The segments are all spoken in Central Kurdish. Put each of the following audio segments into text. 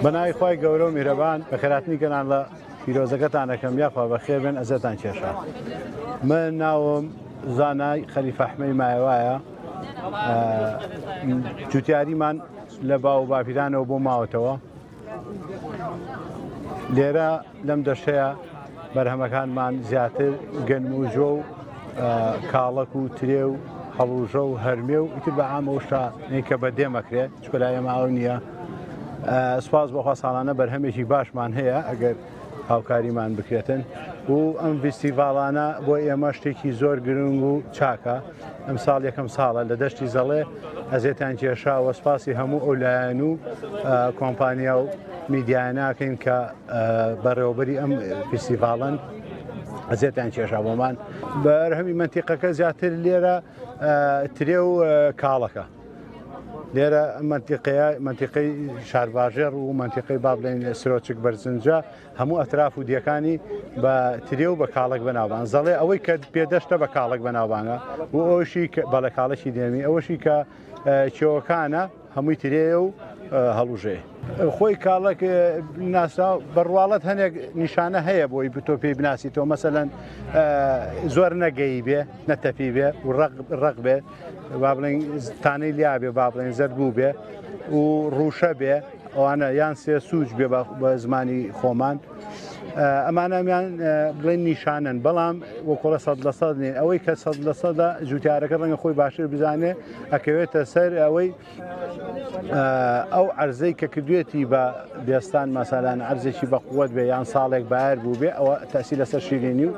بەناوی خوای گەورە و میهرەبان بەخێراتنی کەناڵە پیرۆزەکەتان ئەکەم یاخوا بەخێر بێن ئەزێتان کێشا من ناوم زانای خەلیفە ئەحمەی مایەوایە جوتیاریمان لە باو باپیرانەوە بۆ ماوەتەوە لێرە لەم دەشەیە بەرهەمەکانمان زیاتر گەنم و جۆ و کاڵەک و ترێ و هەڵوژە و هەرمێ و ئیتر بە عام ئەو شتانەی کە بە دێمەکرێت چکە لای ئێمە ئەو نییە سوپاس بۆخوا ساڵانە بەرهەمێکی باشمان هەیە ئەگەر هاوکاریمان بکرێتن و ئەم ڤیستیڤاڵانە بۆ ئێمە شتێکی زۆر گرنگ و چاکە ئەم ساڵ یەکەم ساڵە لە دەشتی زەڵێ ئەزێتان کێشاوە سپاسی هەموو ئەو لایەن و کۆمپانیا و میدیایاناکەین کە بەڕێوەبەری ئەم فیستیڤاڵن ئەزێتیان کێشا بۆمان بەرهەمی منتیقەکە زیاتر لێرە ترێ و کاڵەکە لێرە منتیقەیە منتیقەی شارباژێڕ و منتیقەی با بڵێن سرۆچک بەرزنجە هەموو ئەتراف و دیەکانی بە ترێ و بە کاڵک بەناوبان زەڵێ ئەوەی کە پێدەشتە بە کاڵک بەناوبانگە و ئەوشی بەڵێ کاڵێکی دێمی ئەوەشی کە کێوەکانە هەمووی ترێیە و هەڵوژەیە. خۆی کاڵەک ناسراو بە ڕواڵەت هەنێک نیشانە هەیە بۆی تۆ پێی بناسیتەوە مەسەلەن زۆر نەگەیی بێ نەتەپی بێ و ڕق ڕق بێ با بڵێن تانەی لیا بێ با بڵێن زەرد بوو بێ و ڕوشە بێ ئەوانە یان سێ سوچ بێ بە زمانی خۆمان ئەمانەمیان بڵێن نیشانن بەڵام وەکۆڵە سەد لە سەد نین ئەوەی کە سەد لە سەدا جوتیارەکە ڕەنگە خۆی باشتر بزانێ ئەکەوێتە سەر ئەوەی ئەو عەرزەی کە کردوێتی بە بێستان مەسالان عەرزێکی بەقوت بێ یان ساڵێک باەر بوو بێ ئەوە تەسی لەسەر شیرینی و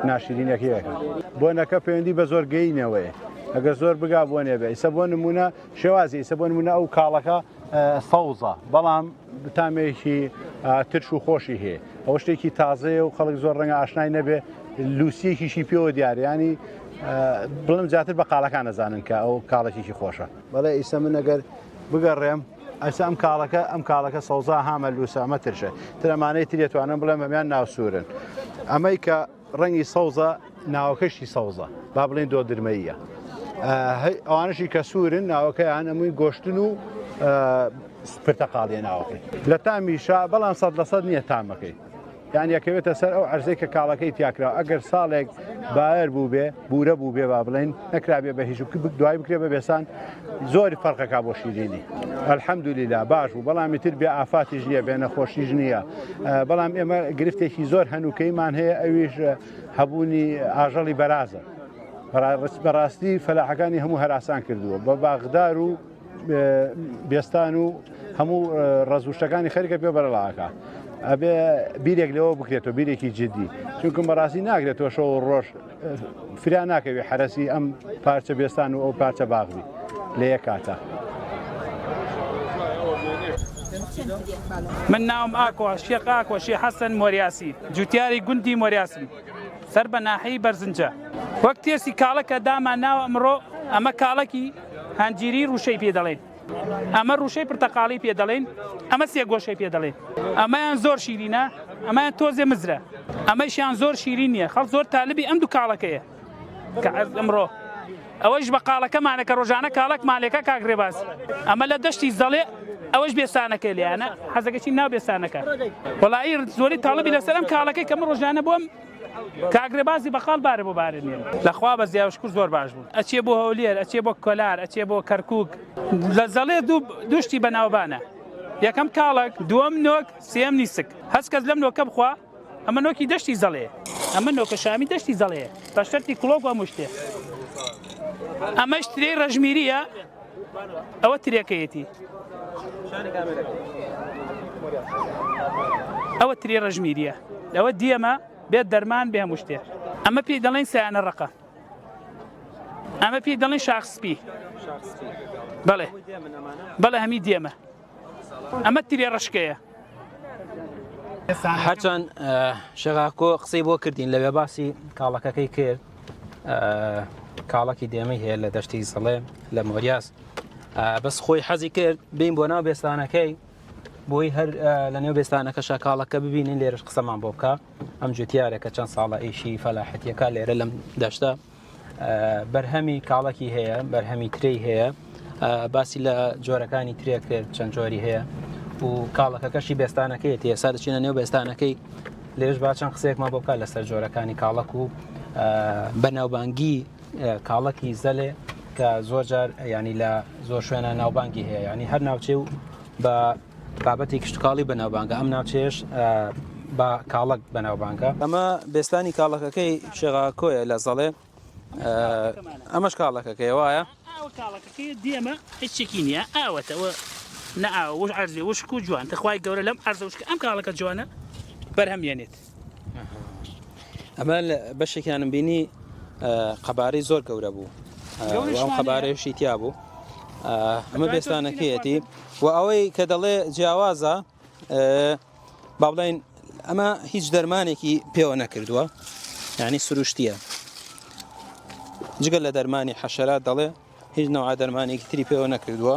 ناشرینەکەیەکە بۆنەکە پەیوەندی بە زۆر گەینەوەیە ئەگەر زۆر بگا بۆ نێبێ ئیسە بۆ نمونە شێوازی ئیسە بۆ نمونە ئەو کاڵەکە سەوزە بەڵام تامێکی ترش و خۆشی هەیە ئەوە شتێکی تازەیە و خەڵک زۆر ڕەنگە ئاشنای نەبێ لوسیەکیشی پێوە دیارە ینی بڵم زیاتر بە قاڵەکان نەزانن کە ئەو کاڵێکێکی خۆشە بەڵێ ئیسە من ئەگەر بگەڕێم ئەسا ئەم کاڵەکە ئەم کاڵەکە سەوزا هامە لوسە ئەمە ترشە ترەمانەی ترێتوانم بڵێم ئەمیان ناوسورن ئەمەی کە ڕەنگی سەوزە ناوەکەشی سەوزە با بڵێن دۆدرمەیە ئەوانشی کە سوورن ناوەکەیان ئەمووی گۆشتن و پرتەقاڵیە ناوەکەی لە تامیشا بەڵام سەد لە سەد نییە تامەکەی یان یەکەوێتە سەر ئەو عەرزەی کە کاڵەکەی تیاکرا ئەگەر ساڵێک باەر بوو بێ بورە بوو بێ با بڵێن نەکرابێ بە هیچ دوای بکرێ بە بێسان زۆری فەرقەکە بۆ شیرینی الحەمدللە باش بوو بەڵام ئیتر بێ ئافاتیش نییە بێ نەخۆشیش نییە بەڵام ئێمە گرفتێکی زۆر هەنووکەیمان هەیە ئەویش هەبوونی ئاژەڵی بەرازە بەڕاستی فەلاحەکانی هەموو هەراسان کردووە بە باغدار و بێستان و هەموو ڕزوشتەکانی خەریکە پێ بەرەڵاکە ئەبێ بیرێک لەوە بکرێتەوە بیرێکی جدی چونکم بەڕاستی ناگرێتەوە شەو ڕۆژ فریا ناکەوی حەرەسی ئەم پارچە بێستان و ئەو پارچە باغ بی لە یەک کاتا. من ناوم ئاکۆ شێخ ئاکۆ شێ حەسەن مۆریاسی جوتیاری گوندی مۆریاسم سەر بە ناحیەی بەرزنجە وەک تێسی کاڵەکە دامان ناوە ئەمڕۆ ئەمە کاڵەکی هەنجیری ڕوشەی پێ دەڵێن ئەمە ڕوشەی پرتەقاڵی پێ دەڵێن ئەمە سێگۆشەی پێ دەڵێن ئەمەیان زۆر شیرینە ئەمەیان تۆزێ مزرە ئەمەشیان زۆر شیرین نییە خەڵ زۆر تالبی ئەم دوو کاڵەکەیە کە ئەمڕۆ ئەوەش بە قاڵەکەمانە کە ڕۆژانە کاڵەکمان لێکە کاک ڕێباز ئەمە لە دەشتی زەڵێ ئەوەش بێسانەکەی لێیانە حەزەکەچی ناو بێسانەکە وەڵایی زۆری تاڵبی لەسەر ئەم کاڵەکەی کە من ڕۆژانە بۆم کاک ڕێبازی بەقاڵ بارە بۆ بارە نییە لەخوا بە زیاوشکر زۆر باش بوو ئەچێ بۆ هەولێر ئەچێ بۆ کۆلار ئەچێ بۆ کەرکک لە زەڵێ دوو دوشتی بەناوبانە یەکەم کاڵک دووەم نۆک سێم نیسک هەچ کەس لەم نۆکە بخوا ئەمە نۆکی دەشتی زەڵێ ئەمە نۆکە شامی دەشتی زەڵێ بە شەرتی کڵۆک و هەموو شتێ ئەمەش ترێی ڕەژمیریە ئەوە ترێکەیەتی ئەوە تری ڕەژمیریە ئەوە دیەمە بێت دەرمان بێ هەموو شتێ ئەمە پێی دەڵێن سیانە ڕقە ئەمە پێی دەڵێن شاخ سپی بەڵێ بەڵێ هەمی دیەمە ئەمە ترێ ڕشکەیە. هەرچەند شێخاکۆ قسەی بۆ کردین لەوێ باسی کاڵەکەکەی کرد کاڵەکی دێمەی هەیە لە دەشتی زڵێ لە مۆریاس بەس خۆی حەزی کرد بین بۆ ناو بێستانەکەی بۆی هەر لە نێو بێستانەکە شاکاڵەکە ببینین لێرش قسەمان بۆ بکە ئەم جوتیارێکە چەند ساڵە ئیشی فەلاحەتیەکە لێرە لەم دەشتە بەرهەمی کاڵەکی هەیە بەرهەمی ترێی هەیە. باسی لە جۆرەکانی ترێ کرد چەند جۆری هەیە و کاڵەکەکەشی بێستانەکەیەتی ئێستا دەچینە نێو بێستانەکەی لێش با چەند قسەیەکمان بۆ بکات لەسەر جۆرەکانی کاڵەک و بەناوبانگی کاڵەکی زەلێ کە زۆر جار ینی لە زۆر شوێنە ناوبانگی هەیە ینی هەر ناوچێ و بە بابەتی کشتتوکاڵی بەناوبانگە ئەم ناوچێش بە کاڵک بەناوبانگە ئەمە بێستانی کاڵەکەکەی شێغاکۆیە لە زەڵێ ئەمەش کاڵەکەکەی وایە؟ ئاوە کاڵەکەکەی دێمە هیچێکی نییە ئاوەتەوە نە ئاوە وش عەرزێ وشک و جوان تخوای گەورە لەم عەرزە وشکە ئەم کاڵەکە جوانە بەرهەم یەنێت. ئەمە بەشێکیانم بینی قەبارەی زۆر گەورە بوو ئەم قەبارەیەشی تیا بوو ئەمە بێستانەکەیەتی و ئەوەی کە دەڵێ جیاوازە با بڵێین ئەمە هیچ دەرمانێکی پێوە نەکردووە یعنی سروشتیە جگە لە دەرمانی حەشەرات دەڵێ هیچ نەوە دەرمانێکی تری پێوە نەکردووە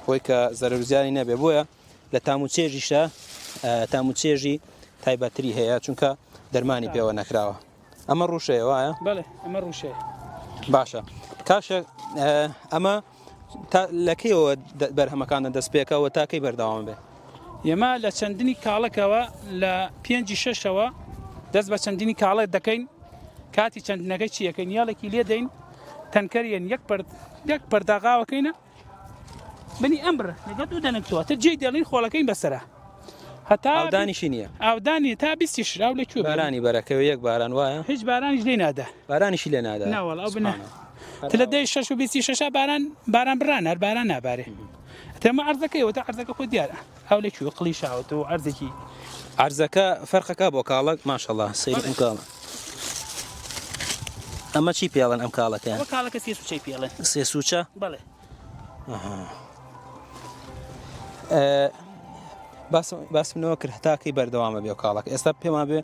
بۆی کە زەرزیانی نەبێ بۆیە لە تام و چێژیشە تام و چێژی تایبەتری هەیە چونکە دەرمانی پێوە نەکراوە ئەمە ڕوشەیە وایە؟ بەڵێ ئەمە ڕوشەیە. باشە کاشە ئەمە لە کەیەوە بەرهەمەکانە دەست پێکەوە تا کەی بەردەوام بێ؟ ئێمە لە چەندنی کاڵەکەوە لە پێنجی شەشەوە دەست بە چەندینی کاڵێک دەکەین کاتی چەندنەکەی چیەکەین یاڵێکی لێ دەین تەنکەریەن یەک پرد یەک پەرداغاوەکەینە بنی ئەم بڕە لەگەڵ دوو دەنک تۆ تر جێی دێڵین خۆڵەکەین بەسەرە هەتا ئاودانیشی نییە ئاودانی تا بیستی شراو لە کوێ بارانی بەرەکەوێ یەک باران وایە هیچ بارانیش لێ نادا بارانیشی لێ نادا ناوەڵ ئەو بنە تلە دەی شەش و بیستی شەشا باران باران بڕان هەر باران نابارێ تەمە عەرزەکەی وتە عەرزەکە خۆ دیارە ئەو لە کوێ قڵی شاوەتەوە عەرزێکی عەرزەکە فەرقەکە بۆ کاڵەک ماشەڵا سەیری ئەم کاڵە ئەمە چی پێڵێن ئەم کاڵەکە ئەوە کاڵەکە سێ سوچەی پێڵێن سێ سوچە بەڵێ باسمنەوە کرد هەتاکەی بەردەوامە بێ کاڵەکە ئێستا پێمان بێ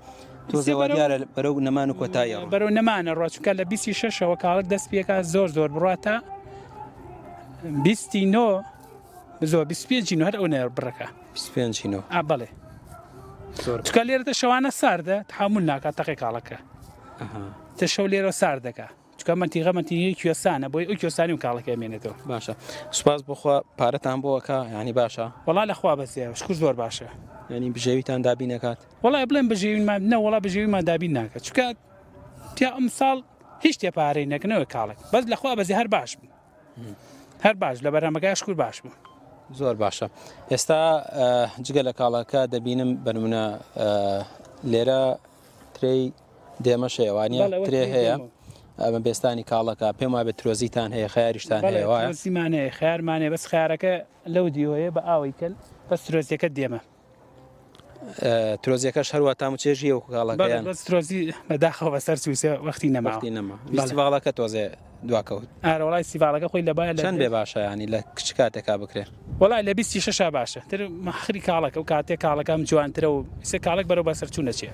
تۆزێوە دیارە بەرەو نەمان و کۆتایی بەرەو نەمانە ڕۆ چونکە لە 26ەوە کاڵک دەست پێکا زۆر زۆر بڕاتە 29 زۆر 25 هەر ئەو نێر بڕەکە 25 نۆ ئا بەڵێ چونکە لێرەتە شەوانە ساردە تحمل ناکات تەقی کاڵەکە تە شەو لێرە ساردەکە چکە مەنتیغە مەنتیغی کوێستانە بۆی ئەو کوێستانی و کاڵەکە مێنێتەوە باشە سوپاس بخوا پارەتان بۆ ئەکا ینی باشە وەڵا لە خوا بەزێ شکر زۆر باشە ینی بژێویتان دابین نەکات وەڵا بڵێم بژێویمان نە وەڵا بژێویمان دابین ناکات چونکە تیا ئەمساڵ هیچ تێ پارەی نەکنەوە کاڵێک بەس لە خوا بەزێ هەر باش بوو هەر باش لە بەرهەمەکە شکر باش بوو. زۆر باشە ئێستا جگە لە کاڵاکە دەبینم بەنمونە لێرە ترێی دێمەش هەیە وانە ترێ هەیە ئەمە بێستانی کاڵەکە پێم وابێت ترۆزیتان هەیە خیاریشتان هەیە وایە ترۆزیمانەیە خیارمانەیە بەس خیارەکە لەو دیوەیە بە ئاوی کەن بەس ترۆزیەکە دێمە ترۆزیەکەش هەروە تام و چێژی وەکو کاڵەکەیان بەس ترۆزی بەداخەوە بەسەر چووسێ وەختی نەما وەختی نەما فیستیڤاڵەکە تۆزێ دواکەوت ئارە وڵای فیستیڤاڵەکە خۆی لە بای چەند بێ باشە ینی لە کچ کاتێکا بکرێ وڵای لە بیستی شەشا باشە تر مەخری کاڵەکە و کاتێ کاڵەکەم جوانترە و سێ کاڵک بەرەو بەسەر چوو نەچێ.